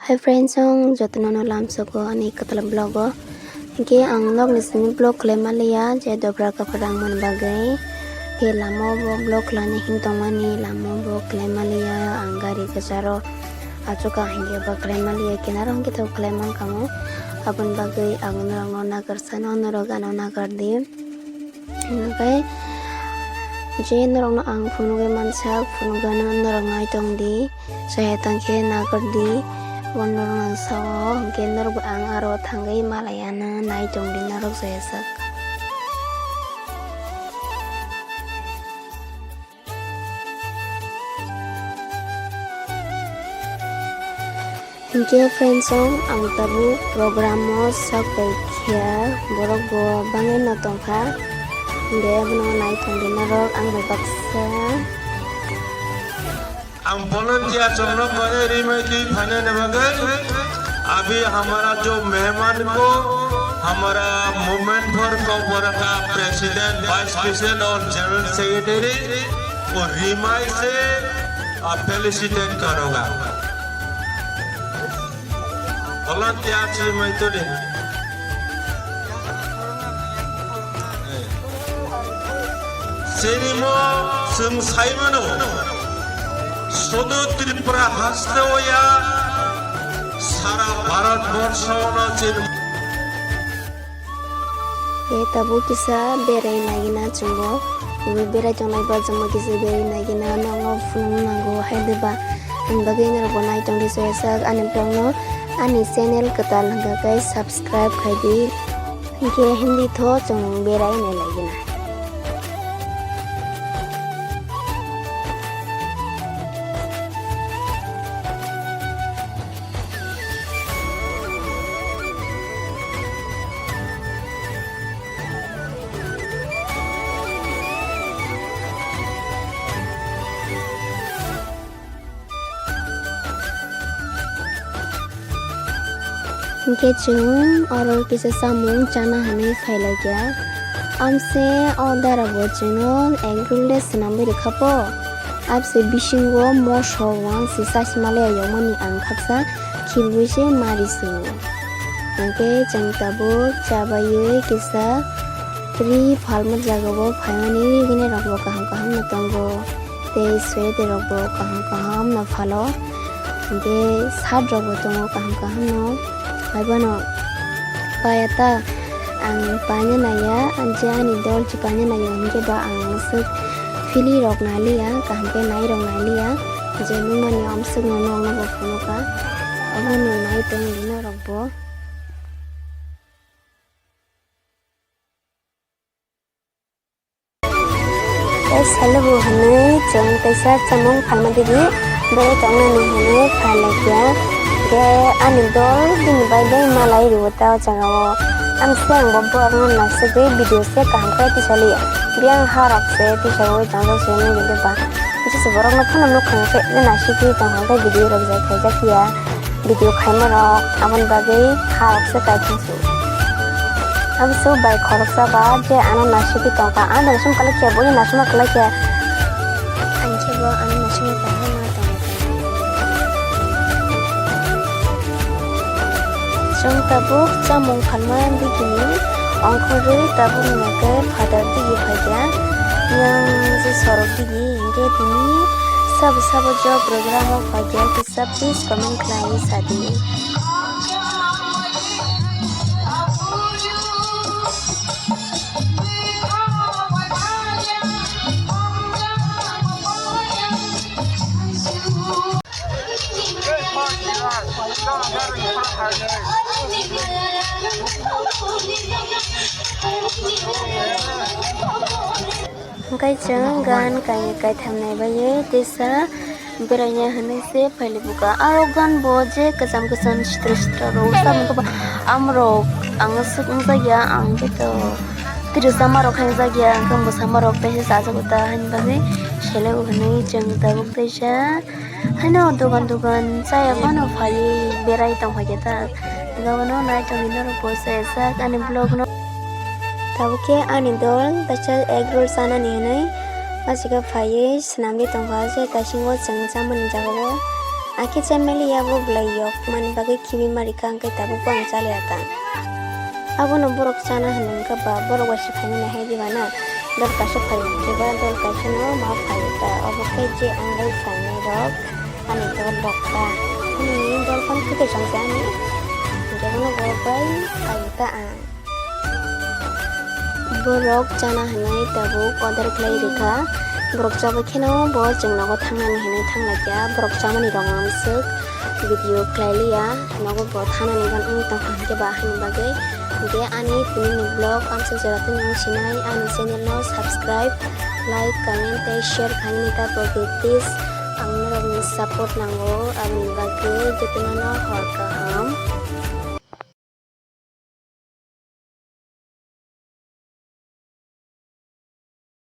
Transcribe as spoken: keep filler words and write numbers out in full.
Hi friends, ang jotono no lamsogo ani kwtal vlog o. Hinkhe ang nokni simi vlog khlai maliya je dobra kaphar rang man bagwi. Hinkhe lama o bo vlog khlaina hin tongmani, lama o bo khlai maliya, ang gari kwcharo achukha hinkhe bo khlai maliya, kinaro hinkhe to khlai mankha mo. Aboni bagwi ang norokno nagarsano, norok ano nagardi. Hinkhe je norokno ang phunugwi mansa, phunugano norok naitongdi, chaya tangkhe nagardi, bo norok ang sao, hinkhe norokbo ang aro thangwi malaiano naitongdi norok chaya sak. Hinkhe friends, ang tabuk program o sak bai khe borok bo bangwi no tongkha. Hinkhe abono naithok di norok ang bai baksa. Ang volunteer chwngno kare rimai twi phainani bagwi abhi hamara jo mehman ko hamara Movement for Kaupora ka president, vice president aur general secretary ko rimai se felicitate karunga. Volunteer se maitode. Chini mo chwng saimano, sodo Tripura haste oya, sara Bharat borsho no chini. E tabuk kisa berai nagina chwngbo. Bo berai tongnai ba joma kisa berai nagina nokno phunuk nango hai de ba. Ang bagwi norok bo naitong di soya sak ani vlog no ani channel kwtal hwnkha khe subscribe khai di. Hinkhe hindi tho chwng berai nai lagina. Hinkhe chwng oro kisa chamung chana hinwi phailaikha. Amse o dara bo chwngno egg roll le swnamwi rwkha po. Abse bisingo mosok wngse chachima le yokmani ang khaksa khibwi se mari singo. Hinkhe chwng tabuk chabaiwi kisa ri phalma jagao phaimani ri gini rokbo kaham kaham no tongo. Tei sweater rokbo kaham kaham no phalo, hinkhe shirt rokbo tongo kaham kaham no. Haibono paya ta ang paina naiya, je ani dol se paina naiya hinkhe ba ang aswk fili rok nailiya, kaham khe nai rok nailiya, je nukmani amswkno nokno bo phunukha, obono nai tongdi norokbo. Tei sele bo hinwi chwng kaisa chamung phalma digi, bai tongnani hinwi phailaikha. Tei ani dol bini bai bai malai rwo ta o jaga o. Ang se ang bo borokno naisugwi video se kaham khe tisaliya. Biyang ha rok se tisaui tongjak se nini de ba. Jesa borokno phano nukhung se naisugwi tongkha khe video rok jai khaijak ya. Video khaima rok aboni bagwi ha rok se kaithang su. Abo se bai khoroksa ba je ano naisugwi tongkha, ano naisuk kwlai khe, bo nasukma kwlai khe. Ang khe bo ano naisukma tongkha ma tongkha. Chwng tabuk chamung phalma digini ongkhorwi tabuk ni hwnkhe phatar digi phaikha, yang je sorok digi. Hinkhe tini sabo sabo jok program o phaikha kisa please comment khlai sadi. Hwnkhe chwng gan kainwi kaitham nai baiwi teisa beraina hinwi se phailibukha. Aro gan bo je kwcham kwcham sitra sitra rw sa mokhe ba amrok ang aswk wngjakya, ang khe to tiri sama rok khe wngjakya, hwnkhe bo sama rok teisa chajago ta haini bagwi selego hinwi chwng tabuk teisa. Haino dogan dogan chaya phano phaiwi berai tongphaikha ta. Hwnkhe abono naitongwi norokbo chayajak ani vlogno. Tabukhe ani dol kaisa egg roll chanani hinwi machikha phaiwi swnamwi tongkha, je kaisingo chwng chamani jagao. Akhe chamaliya bo bwlai yok mani bagwi khibi marika hwnkhe tabuk bo ang chaliya ta. Abono borok chana hwnwi wngkha ba borok bai se phaimani hai diba na dol kaisa phaio hwnkhe ba dol kaisa no ma phaio ta obo khe je ang bai phainai rok ani dol rok ta ani dol phano thwkhe chong khe ani hwnkhe bono borok bai phaio ta ang. Borok chana hwnwi tabuk order khlai rwkha. Borok chabai kheno bo chwng nogo thangnani hwnwi thanglaikha. Borok chamani rok ang swk video khlai liya. Nogo bo thangnani gan wng tongkha hwnkhe ba haini bagwi. Hwnkhe ani tini ni vlog amsa jora tini wng sinai ani channel no subscribe, like, comment tei share khainani ta pogwi please. Ang norokni support nango aboni bagwi jotono no hor kaham.